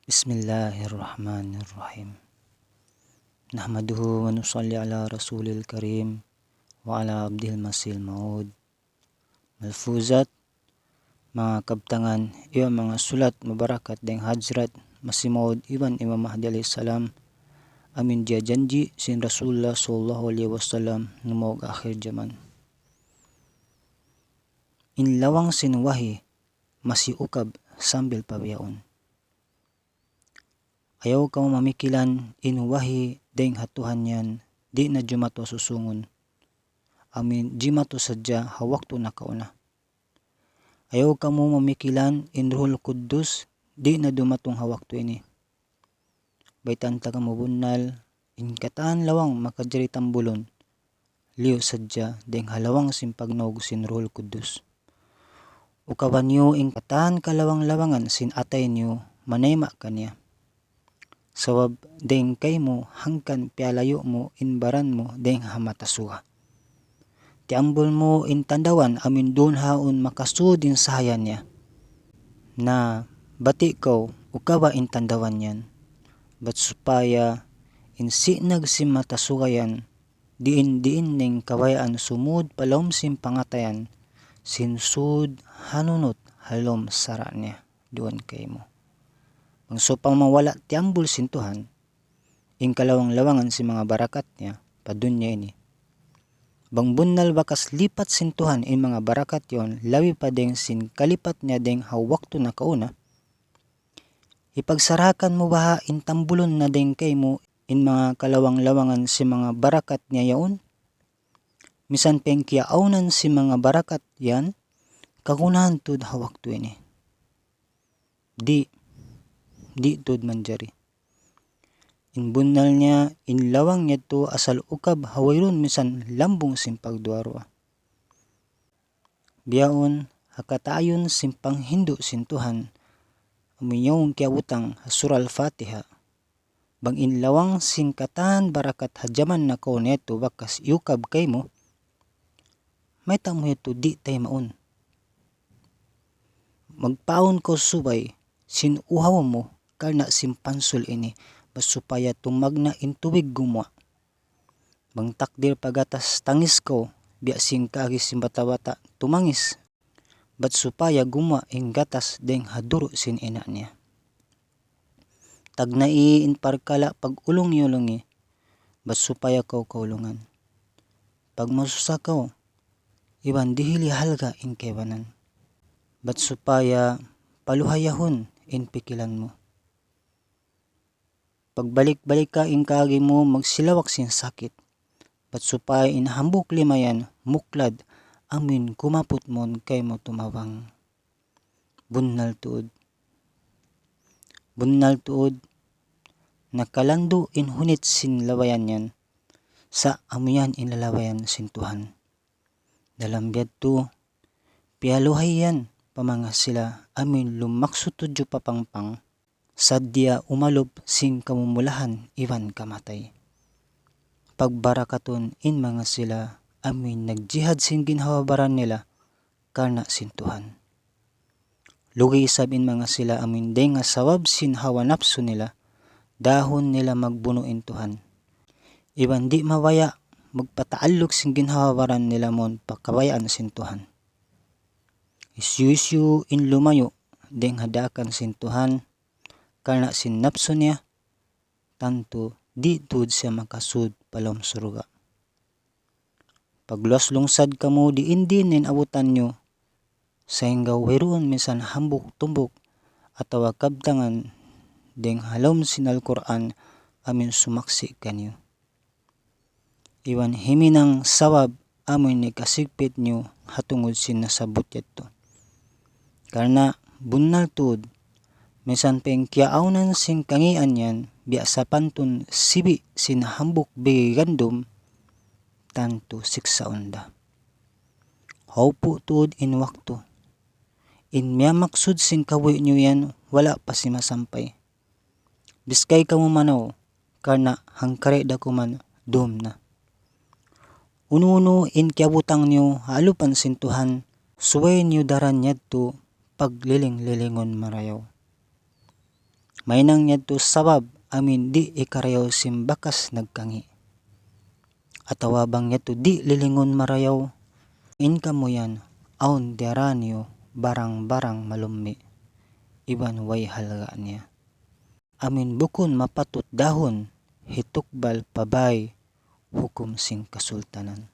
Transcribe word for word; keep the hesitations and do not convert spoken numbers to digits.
بسم الله الرحمن الرحيم. نحمده ونصلي على رسوله الكريم وعلى عبده المسيح الموعود. Malfuzat, manga kabtangan, iban manga sulat mabarakat dayn ha Hazrat Masih Maud iban Imam Mahdi alayhi salam, amuin jiyajanji' sin Rasulullah sallallahu alayhi wasallam numaug akhir jaman. In lawang sin wahi masi ukab sambil pa bihaun. Ayaw kamu mamikilan in wahi dayn ha Tuhan yan di' na jumatu ha susungun. Amuin jimatu sadja ha waktu nakauna. Ayaw kamu mamikilan in Ruhul Quddus di' na dumatung ha waktu ini. Baytaan ta kamu bunnal, in katan lawang makajari tambulun, liyu sadja dayn ha lawang sin pagnaug sin Ruhul Quddus. Ukaban niyu in katan kalawang-lawangan sin atay niyu manayma' kaniya. Sabab dayn kaymu hangkan piyalayu' mu in baran mu dayn ha mata suga. Tiyambul mu in tandawan amuin duun ha yaun makasud in sahaya niya. Na bati' kaw ukaba in tandawan yan. Bat supaya in sinag sin mata suga yan, diin-diin na in kabayaan sumud pa lawm sin pangatayan, sin sud hanunut ha lawm sara' niya duun kaymu. Bang sawpama wala' tiyambul sin Tuhan in kalawang-lawangan sin manga barakat niya pa dunya ini, bang bunnal bakas lipat sin Tuhan in manga barakat yaun labi pa dayn sin kalipat niya dayn ha waktu nakauna, hipagsarahan mu baha' in tambulun na dayn kaymu in manga kalawang-lawangan sin manga barakat niya yaun? Misan pa in kiyaawnan sin manga barakat yan, kagunahan tuud ha waktu ini. Di', di' tuud manjari. In bunnal niya, in lawang yadtu asal ukab ha wayruun misan lambung sin pagduwa-ruwa. Bihaun, ha kataayun sin panghindu' sin Tuhan, amu yaun kiyabutang ha Surah Al-Fatiha. Bang in lawang sin katan barakat ha jaman nakauna yadtu bakas iyukab kaymu, mayta' mu yadtu di' taymaun? Magpaun kaw subay sin uhaw mu karna' sin pansul ini, bat supaya tumagna' in tubig gumuwa'. Bang takdir pa gatas tangis kaw, biya' sin kaagi sin bata'-bata' tumangis, bat supaya gumuwa' in gatas dayn ha duru' sin ina' niya. Tagnai in parkala' pag-ulung-iyulungi, bat supaya kaw kaulungan. Pagmasusa kaw, iban dihili halga' in kaibanan, bat supaya paluhayahun in pikilan mu. Pagbalik-balika in kaagi mu magsilawak sin sakit, bat supaya in hambuuk lima yan muklad amuin kumaput mawn kaymu tumabang. Bunnal tuud. Bunnal tuud, nakalandu' in hunit sin labayan yan, sa' amu yan in lalabayan sin Tuhan. Dalam biyadtu, piyaluhay yan pa manga sila amuin lumaksu tudju pa pangpang, sadja umalup sin kamumulahan iban kamatay. Pagbarakatun in manga sila amuin nagjihad sin ginhawa-baran nila karna' sin Tuhan. Lugi isab in manga sila amuin dayn ha sabab sin hawa napsu nila, dahun nila magbunu' in Tuhan. Iban di' mabaya' magpataalluk sin ginhawa-baran nila mawn pa kabayaan sin Tuhan. Hisiyu-siyu in lumayu' dayn ha daakan sin Tuhan karna' sin napsu niya, tantu di' tuud siya makasud pa lawm surga'. Pagluwas lungsad kamu diin-diin in abutan niyu, sahingga wayruun misan hambuuk tumbuk atawa kabtangan dayn ha lawm sin Al-Qur'an amuin sumaksi' kaniyu. Iban himinang sabab amuin hikasigpit niyu ha tungud sin nasabbut yadtu. Karna' bunnal tuud, misan pa in kiyaawnan sin kangīan yan, biya' sapantun sibi' sin hambuuk bigi gandum, tantu siksaun da. Hawpu' tuud in waktu. In miyamaksud sin kabuhi' niyu yan, wala' pa simasampay. Biskay kamu manaw, karna' hangkari' da kuman dum na. Unu-unu in kiyabutang niyu ha alupan sin Tuhan, subay niyu daran yadtu pagliling-lilingun marayaw. Mahinang yadtu sabab amin di' hikarayaw sin bakas nagkangi'. Atawa bang yadtu di' lilingun marayaw, in kamu yan awn diyara niyu barang-barang malummi', iban way halga' niya. Amin bukun mapatut dahun hitukbal pa bay hukum sin kasultanan.